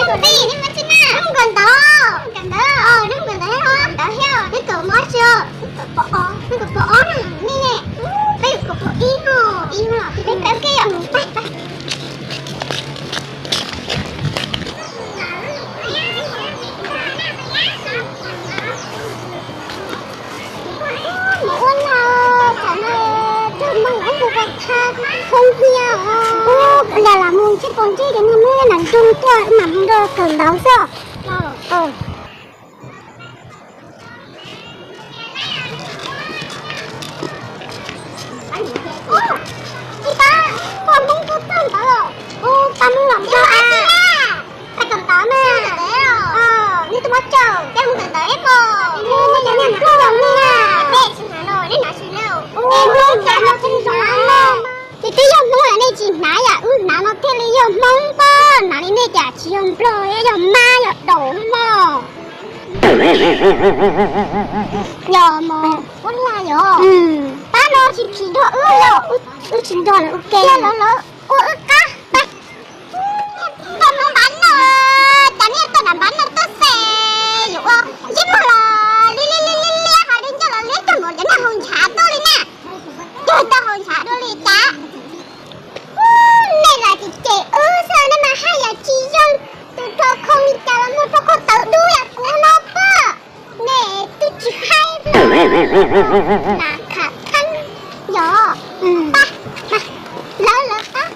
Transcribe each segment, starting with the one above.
Tus tij, nej mus tsi na? Neb mus kawm ntawv. Kawm ntawv, neb mus kawm ntawv thiab os. Kawm ntawv thiab os. Neb kawm mos tsi os? Neb kawm pov ob. Neb kawm pov ob na, nej ne? Peb yuav kawm pov ib no. Ib no, peb kawm ua ke yom. Pab, pab. Ua no, tam no cog moog ib tug pov thawj khoob hiab os. Lam lam mus ntsib pom ntsib cov niag muab nam nrug tuaj mam mus nrog kawm ntawv xwb. Ib pab, poj Hmoob tuaj kawm ntawv. Ua pab Hmoob los nrog a. Pab kawm ntawv na. Nej tuaj pov tsawg, peb mus kawm ntawv ib pog. Cov niag Hmoob los ne. Peb tsis hnav no, nej hnav tsis ne. Ua, nej hnav no tsis hnav no. Ces twb yog Hmoob los nej tsis hnav yom, wb hnav no thiaj li yog Hmoob pob, hnav li nej cas tsis yog Nplog, yog mab yog daus mog. Yog mog, ua li yog. Pab no tsis phim nrog wb yom, wb tsis nrog lawv ua ke, lawv ua wb qab. Tau hnub npab no, cas nej tau nram npab no tuaj xwb, yuav ua ntsej muag los li li li li li hais li ncauj los li coj mus cov neeg haus ntshav tuaj li na. Cog tau haus ntshav dua li cas. Nej los cem cem wb xwb nej mas haj yam tsis yog tus rho khoo li cas los muaj rho khoo tawv dub yam kuv no pob. Nej twb tsis haib na. Khav theeb yog. Pab, lawv lawv pab.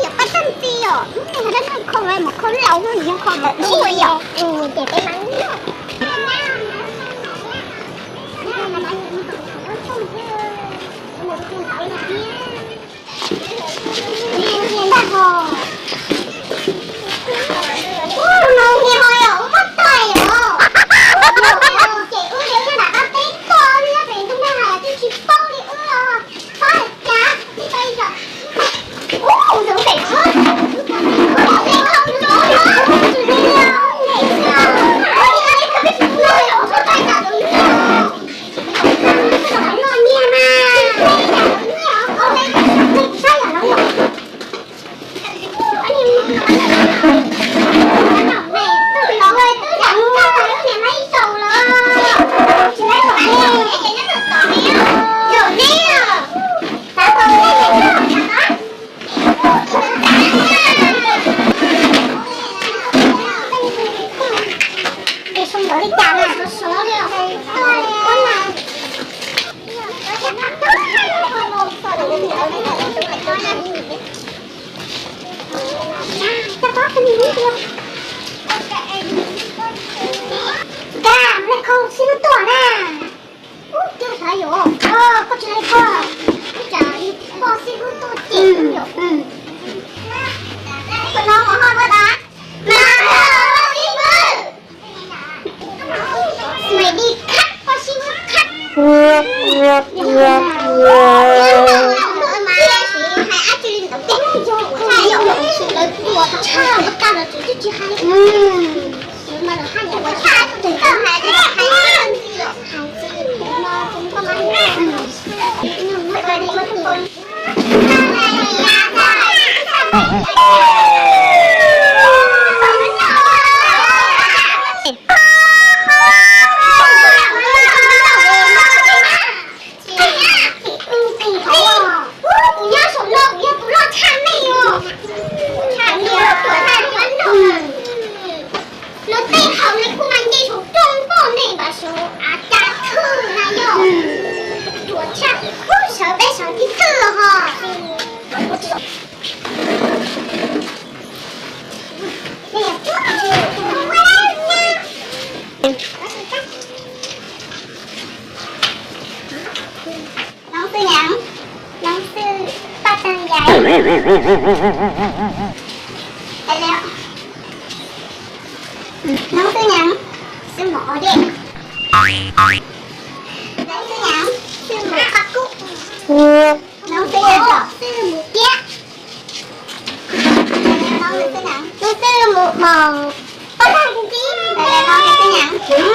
Yog pab tag txi os, nej hais dab neeg khoo mus khoo laus yog khoo tawv dub yom. Ces peb mas Nkauj, nej khoo sib hlub tuaj na. Ub, cov xav yom, koj tsis hais koj, ib tsam koj sib hlub tuaj ces yom. Koj no mus ho koj tas, mas koj sib hlub. Mày đi khắp, koj sib hlub khắp. Hais ab tsi li ntawd ces yog ua tshaj lawv ua tshaj lawv ua tshaj lawv tsis tsis hais. Kuv nyob saum no kuv yog tus loj tshaj nej os. Tshaj nej os, tuam tshaj nej os. Lawv tej haus li kuv mas nce saum rooj poj nej npam saum av cas thwj na yog. Tuam tshaj, kuv sawv peb sawv tib thwj ho. Nob xwb nyam, nob xwb paj tag yais. Nob xwb nyam, xwb mov dej. Nob xwb nyam, xwb mov paj kub. Nob xwb nyam, xwb mus tiab. Nob xwb nyam, xwb mus mos paj tag ntxiv. Nob xwb nyam, qhov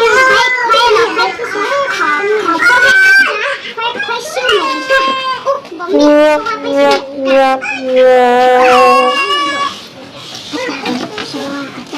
qhov qhov xwb mus tag. Ub, npom nej qhov qhov xwb mus tag.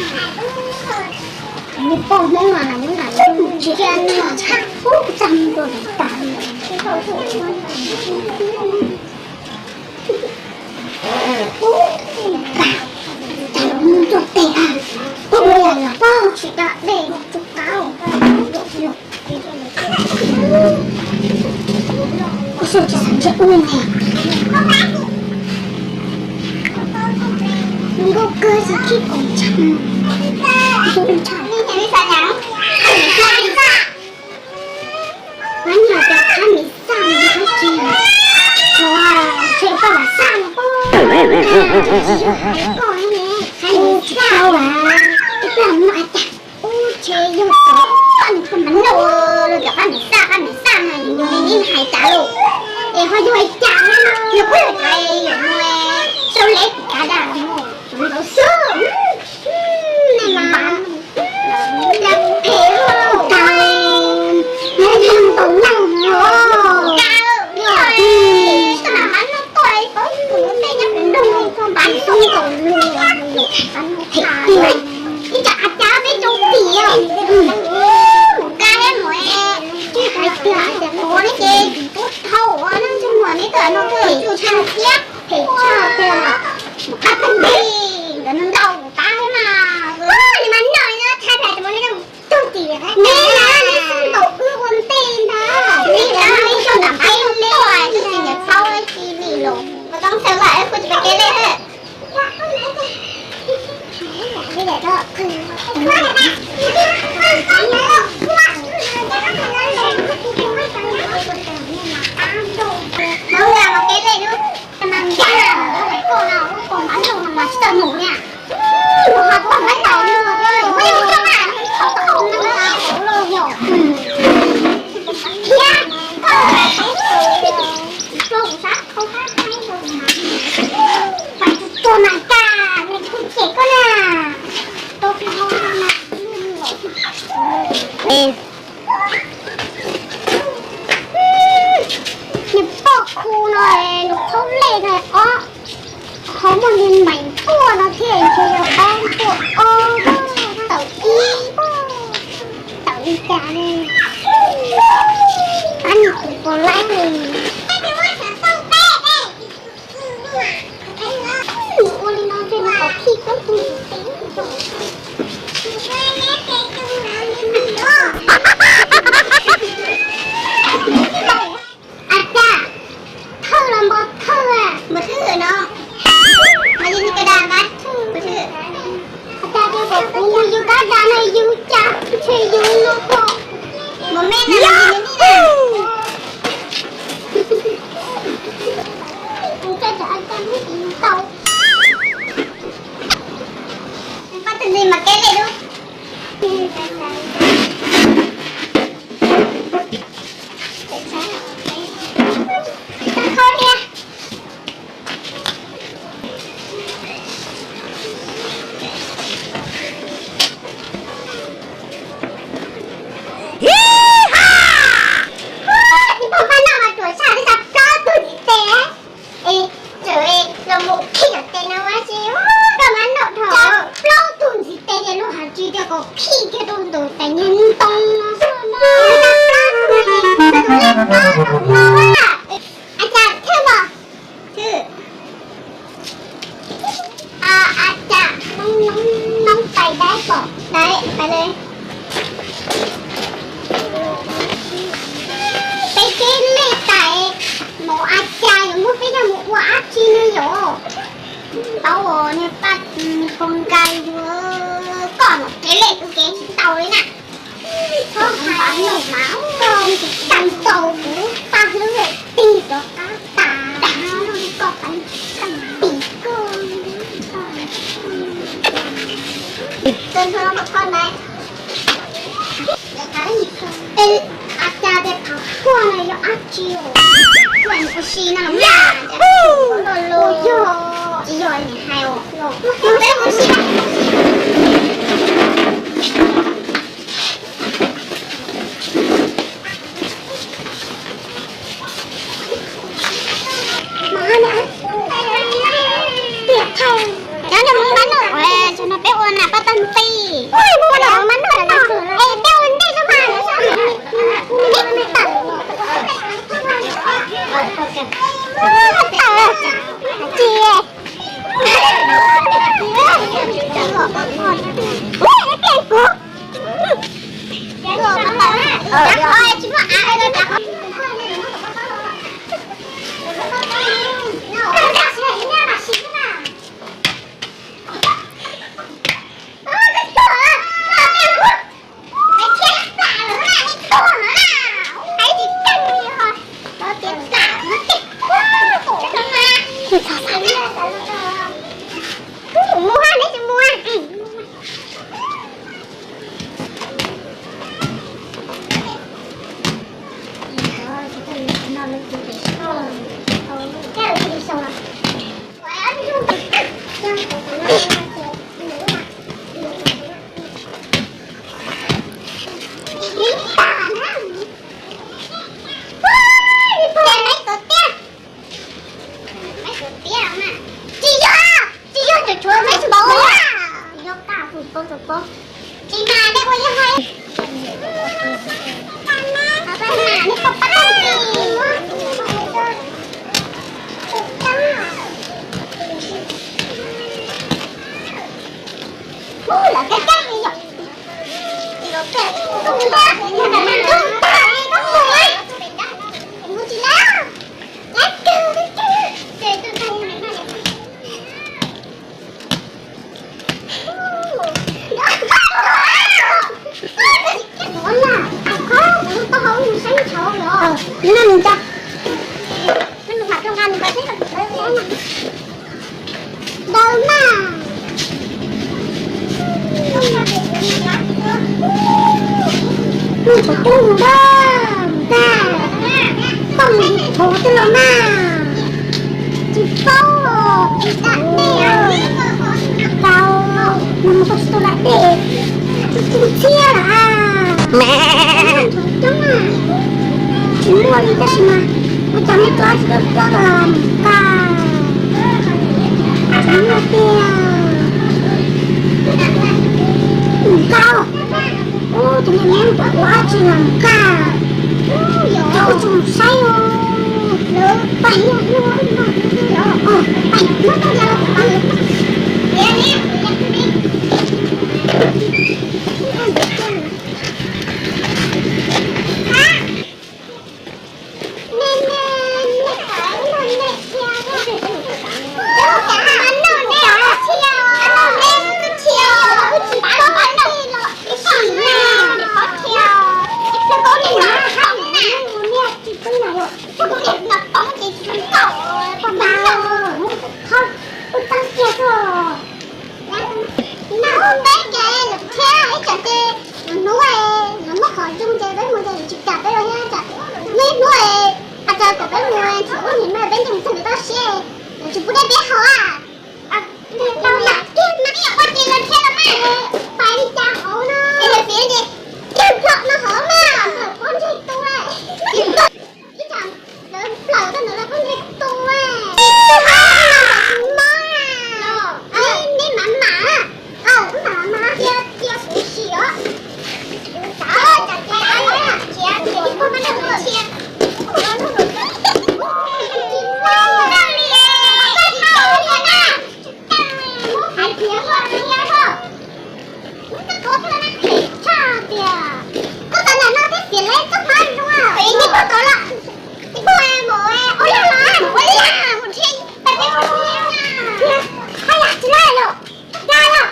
Poj Hmoob no na, muab nram ntoo tsis cia nws tshaj, ub, txaj muag rau tas. Ub, cas los mus tuaj tes a, poj mus yam los poj tsis da dej tsis qab. Ua xyov tsis xav ntshe ua ne. Nkauj kawg tsis khib koom tshaj. Ua tshaj. Pab niag cov qab me xaj ntawd tsis, ntshe koj lam xaj no koj. Koj ne, qab me xaj, ib pliag no cas, ub, ntshe yog cov pab me xaj mas no, cov qab me xaj, qab me xaj mas yus nim hais cas lauj? Es ho yog hais cas na, yog kuj yog cas yus mus sau leb kav dab no, tsuav ntau xwb. Nej mas, cas, yog yus tus neeg no, cas, koj lam pab noj tuaj, koj tus tej nyob kuv nrog koj pab xoob nkaus lus, pab noj phem tiag. Ib tsam a cas peb tsoo tim os. Mus kab mus, hais tias ua nej ces tub thau ua nej tsis muaj neb tuaj no tuaj tsuj tshaj thiab phem tshaj tiag. Mus kab tag nti, nkawd no ntau mus kab thiab mas. Ua li mas noj no tshaj tas mus li no tug tim neb na, neb xoob nkaus wb ua ntej ntag. Neb cab neb coj nram peb tuaj, twb tsis nyiam paub dab tsi li los. Mus tau xav lam kuj tsis pais kev lej. Mus mus kev lej lub, mas nkag koj no, koj mas lug no mas tsis tau mus na. Mus ho koj mas tau mus, mus coj mas, tau tau mus na, los yog. Thiab koj, koj sab khau sab khaib rau mas, pais tsis tuag mas koj, nws kuj cem koj na. Tau koj na. Nws poj khu no, nws khaub lej no ob, qhov muaj li meem npuaj no thiab ntshe yog ob npuaj ob, tawm ib, tawm li cas ne, pab nws tus puas laib li. Ua li no ntshe nws kom khij plaub tug ntxiv tes. A cas, thawj los npau thawj a, npau thawj no, mas yog nws ka das npau thawj, a cas tias kom kuv mus yug kab das no yug cas ntshe yug no ko. Mus me na, kuv coj cov a cas mus tau. Pab tus ntxim mas kev lej lub. Ib pog pab noj mas ruam tshaj, twb tau plaub tug ntxiv tes. Es txawm los mus khij cov tes no ua si, koj mas noj dhau plaub tug ntxiv tes ces luag hais tsis tias kom khij kiag rau ntawm tes niag ntoo no xwb na. A cas thwj mos, thwj. A cas noob, noob tais dab pom dab pais le. Peb kev lej tais, mus a cas yuav muab peb coj mus ua dab tsi ne yom? Tau niag paj, niag pog nkai yuav koj mus kev lej kuv kev tsis tau li na. Txhob hais mas koj tsis tau kuv paj hlwb tig rov qab tas, koj pais tim koj. Koj na, a cas tias phav kuaj no yog dab tsi? Kuaj ua si no los mas, yog, tsis yog hais os. Peb ua si. Tsis yog, tsis yog, tshuav tshuav maiv xwb, yog qaj tus paub tus paub. Tsis mas nej ua yog hais. Ntawd na, nws tseem coob ntag, ntag, poj niam thaum twg los mas tsis paub, tsis da dej, tau, nws mus tau tsis tau da dej, tsis txiav lawm. Tsis muaj li tab sis mas ua cas nej tua tsis tau coj los mus nqa, tsis muaj tiag, mus nqa. Ub, tus niam muab ua dab tsi los nqa? Coj mus saib os. Pais, pais, muab tau los pais. Hnub peb ces lawm thiab ib tsam ces lawv hnub, lawv muab qhov zoo ces peb mus ces lawv tsis kam peb los thiab. Ib hnub es, a, cas kom peb mus tsis ua niam no peb nce mus txog ntawd toj siab, lawv tsis pub dej peb haus a. Tau mas kiag mas ib yam ua ces lawv thiab los mas pais li cas hauv no. Es lawv piav ces kiag plom no hauv mas pob ntseg tu. Ib tsam lawv plaws tau ntawd lawv pob ntseg tu. Mob, neb mam mam, mam mam cia cia kuv sim os. Hais tias koj txiv hlob no thiab xiam lawv txoj hmab zoo, ib pog tod los, ib pog mus, ua liaj los, ua liaj mus nrhiav peb mus nrhiav na. Haj yam tsis laij los, ya los.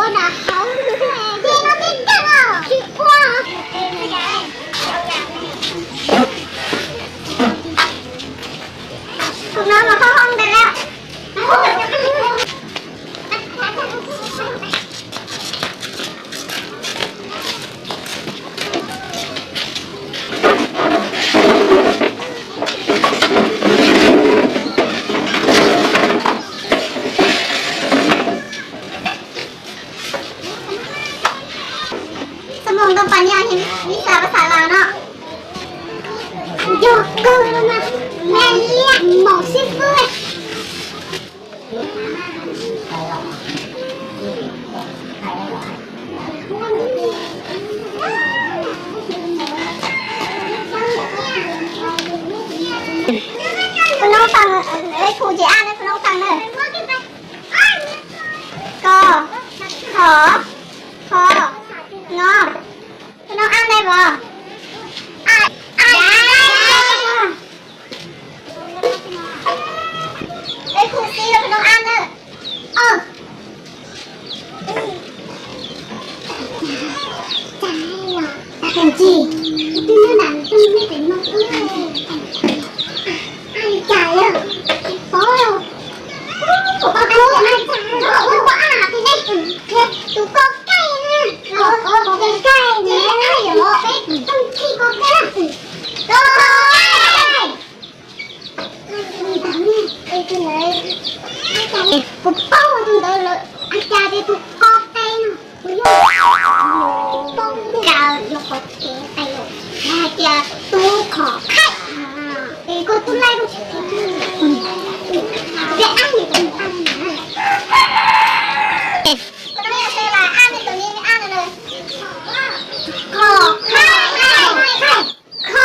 Nram hauv, dej no dej kawg os, tsis ua. Tus no mas kho hau ntawd lawm. Xab mos nkauj pas nyaj, ib xav pas xav Laus no. Yog kawg no mas, liab liab mos xib fwb. Tus noob tas, tus noob tas na. Ko, kho, kho, ngo. Tus noob ab ntawd mas. A, a, tus noob ab na. Tus ko kaij na. Ko kaij na. Peb tooj khi ko kaij. Ko kaij. Kuv paub tus ntawd lawm, a cas tias tus ko kaij no, kuv yog paub ntawd yog qhov kev qai los, hais tias tus khov khaij, es koj tub laij koj tsis, peb ab yim tus ab na. Khov khaij. Kho.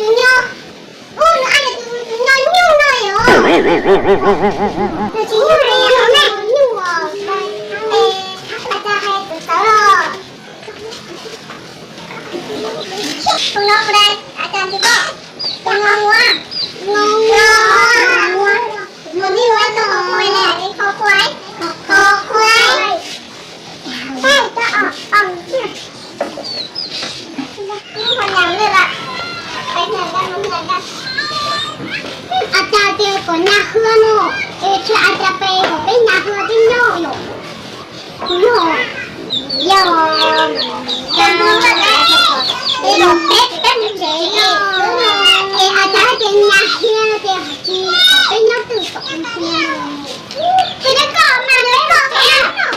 Tus nyob, ub, nws ab yog tus nyob nyuj no yom. Nws tsis nyuj li, nws nyuj os. Es, a cas hais txawv txawv los. Tus no ua dab tsi, a cas tsis paub. Tus no ua, ua, ua, ua li ua ib tug kho khuai, kho khuai, kho khuai. A cas tias kom nyas hwm no, es tsis a cas peb kom peb nyas hwm peb nyob yom. Kuv yog, yog, es los peb peb mus tsev, es a cas hais tias nyas hwm no ces tsis kom peb nyob twj tom mus tsev. Ces koj mas peb koj peb.